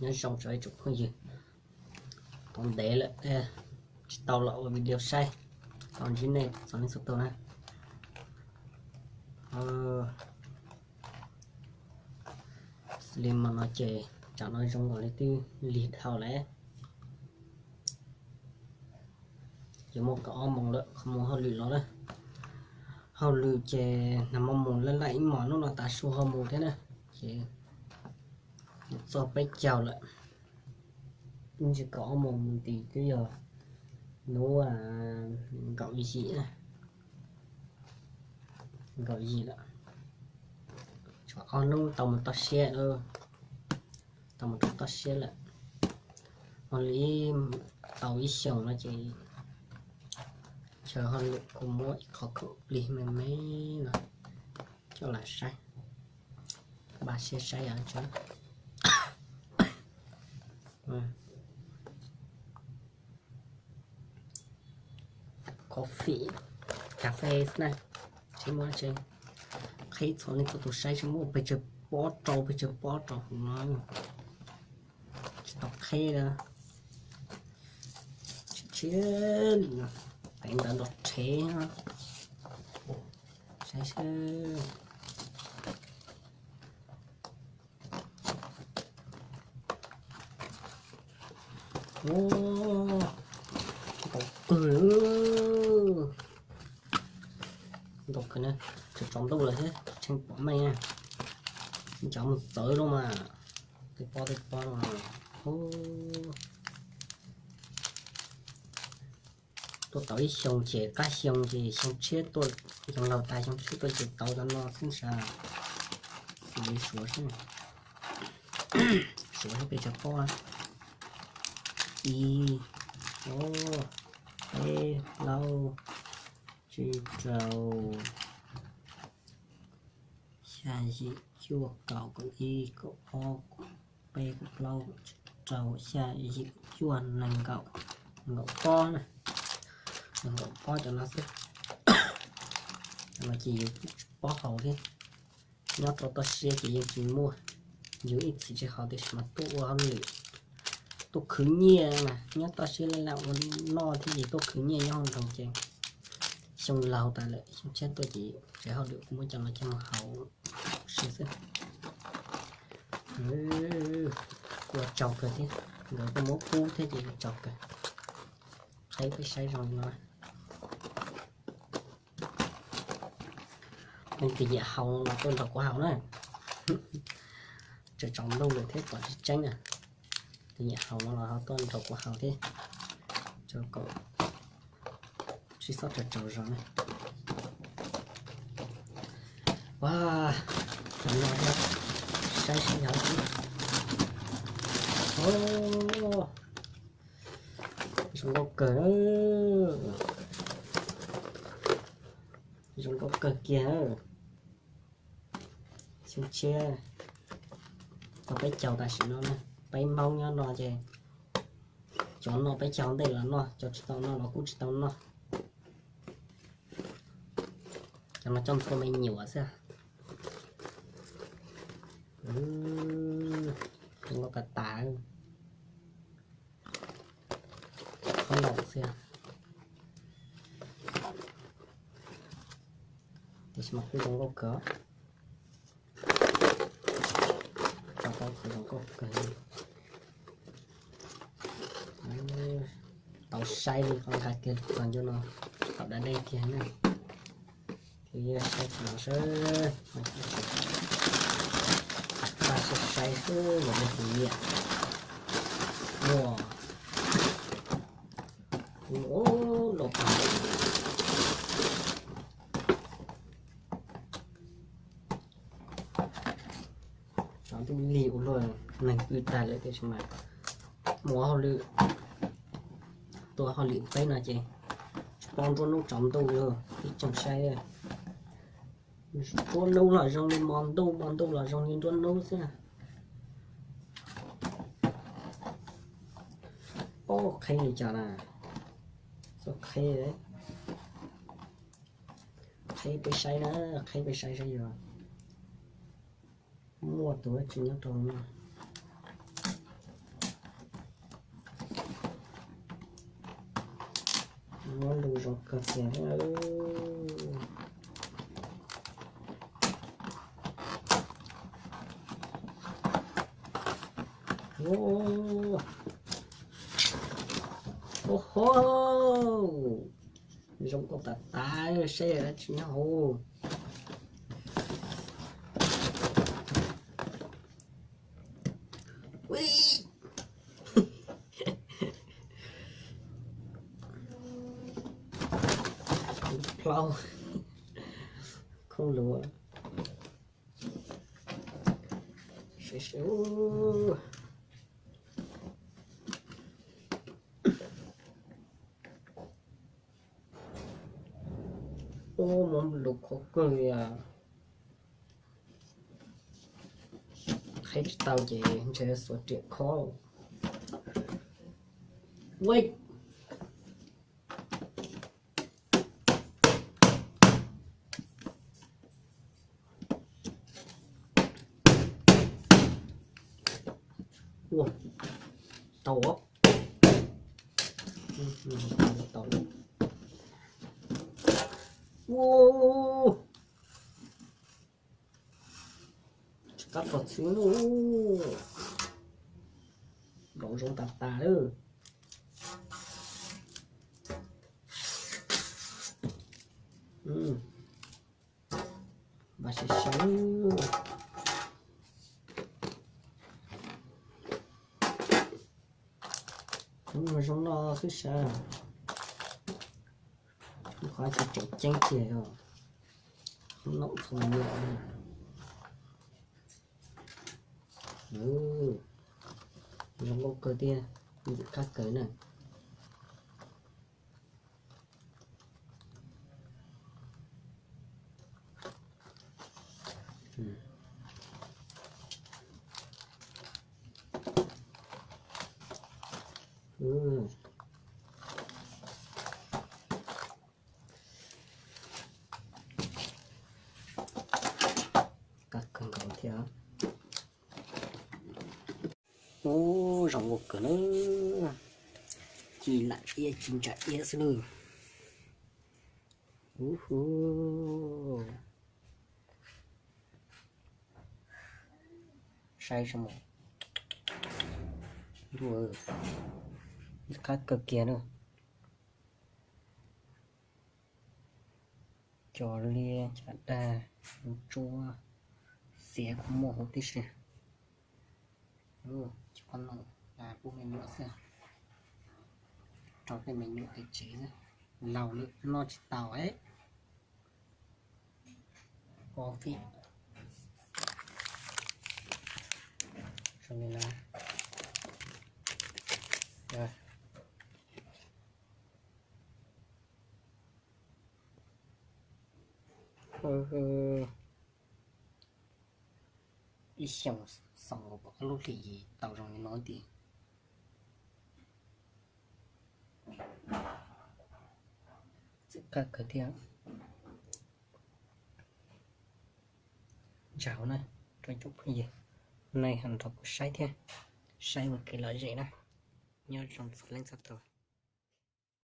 Nyob zoo tsoom phooj ywg, tau ntev lawm tsis tau los ua video saib, tau ntsib nej txhua leej txhua tus na. Xws li hmo no ces tsam no zoo nkaus li twb lig dhau lawm. Yuav muaj kaum ob moos lawm, qhov mus hauj lwm los na. Hauj lwm ces nag hmo mus laj laj ib hmos, hnub no tav su ho mus thiab na. Ces txog peb caug lawm, ib ntsis kaum ob moos mus nti twb yog hnub kaum yim, kaum yim lawm. Tshuav ob hnub tau mus toj siab, tau mus rau toj siab lawm. Ua li tau ib xyoos no ces chaw hauj lwm kuj muab ib qho khoom plig me me no coj los saib, npaj siab saib os. Coffee, cà phê xwb na, tsis muaj tseeb. Qhib txhua leej txhua tus saib seb muaj pes tsawg pob rau, pes tsawg pob rau hauv no. Tsis tau qhib na. Tsis tshiab li no, teev ntawv nrov rhev. Saib seb. Ntau kawg, ntau kawg na. Tsaus tsaus ntuj lawm thiab tseem pom meej na. Ntshav mus txawv lawm mas, tej pob tej pob no. Tuaj tau ib xyoos ces qab xyoo ces xyoo tshiab tuaj, xyoo laug tas xyoo tshiab tuaj ces tau cov no xwb sav. Xws li Suav xwb, Suav xwb pes tsawg pob? Ib, ob, peb, plaub, tsib, rau, xya, yim, cuaj, kaum, kaum ib, kaum ob, kaum peb, kaum plaub, kaum tsib, kaum rau, xya, yim, cuaj, nees nkaum, nees nkaum pob na. Nees nkaum pob cov no xwb. Cov no ces yus pob haus thiab. Nyob rau toj siab ces yeej tsis muaj, yus ib txhis tsis haus tiam sis mas tuaj ua hauj lwm, tuaj khwv nyiaj na. Nyob toj siab laj laj ua noj thiab ces tuaj khwv nyiaj nyob hauv nroog ces xyoo laug tas lawm xyoo tshiab tuaj ces tsev hauj lwm kuj muab cov no coj mus haus si xwb. Kuj ua tsaug kawg thiab, nkawd kuj muab pub thiab ces ua tsaug kawg. Qhib peb saib zoo li no. Leej twg nyiam haus no los tuaj nrog kuv haus na. Tsaus tsaus ntuj lawm thiab pom tsis tseeb na. Tus nyiam haus no los ho tuaj nrog kuv haus thiab, rau kom sib txhob tsaus tsaus zog na. Ua, cov no thiab, saib seb yog ib, zoo nkauj kawg, zoo nkauj kawg kiag. Xyoo tshiab tau peb caug tam sim no na, peb Hmoob nyob no ces cov noj peb caug ntej los noj, cov tsis tau noj los kuj tsis tau noj. Cov no coj mus ua me nyuam xwb. Zoo nkauj tas tas, qhob noom xwb, tiam sis mas kuj zoo nkauj kawg. Tso tau zoo nkauj kawg. Tau saib li qhov nqa kiag txog ncua no, tau da dej kiag na. Ces saib no seb, npaj siab saib xwb los nej tus nyiam. Muaj, ua, los tag. Tsov twb lig ua luaj, neeg pw tag lawm tiam sis mas mus hauj lwm, tuaj hauj lwm peb no ces tsis paub nruab hnub tsaus ntuj li, ib tsoom saib. Nruab hnub los zoo li hmo ntuj, hmo ntuj los zoo li nruab hnub xwb. Ob, qhib li cas na, txhob qhib, qhib peb saib na, qhib peb saib saib yog muaj tus dab tsi nyob rau no. Zoo kawg tiag. Ua ho, zoo nkauj tas tas, saib dab tsi nyob hauv. Plaub, khoob luav. Ub, muab lus qhuav kawg li as. Qhib tsis tau ces ntshe xuas riam khob. Ua, ua, tau. Tau. Ua, tsis qab txog txhwb. Nplaum zoo tas tas lawm. Vaj siab siab. Hnub no zoo noj xwb sas. Qhov tseem ceeb tiag yog hnub no txhua me nyuam. Zoo nkauj kawg thiab, ntxim qab kawg na. Qab kawg nkaus thiab. Ub, zoo nkauj kawg na. Ci lam iab ci ntsa iab xwb lawm. Ub hu. Saib zoo, ntuj, qab kawg kiag na. Cov liab, cov dag, tsuab, xiav kuj muaj huv tib si. Cov qoob loo pub me nyuam xwb, rau tej me nyuam tej tsev xwb, laus lawm noj tsis tau. Ov, zoo li no. Ib xyoos xaus ob lub hlis tau zoo li no tiag. Txawm kawg kawg thiab. Ntsaum na, rau cov phooj ywg, nej ho nrog kuv saib thiab, saib ua kev lom zem na. Nyob zoo txhua leej txhua tus.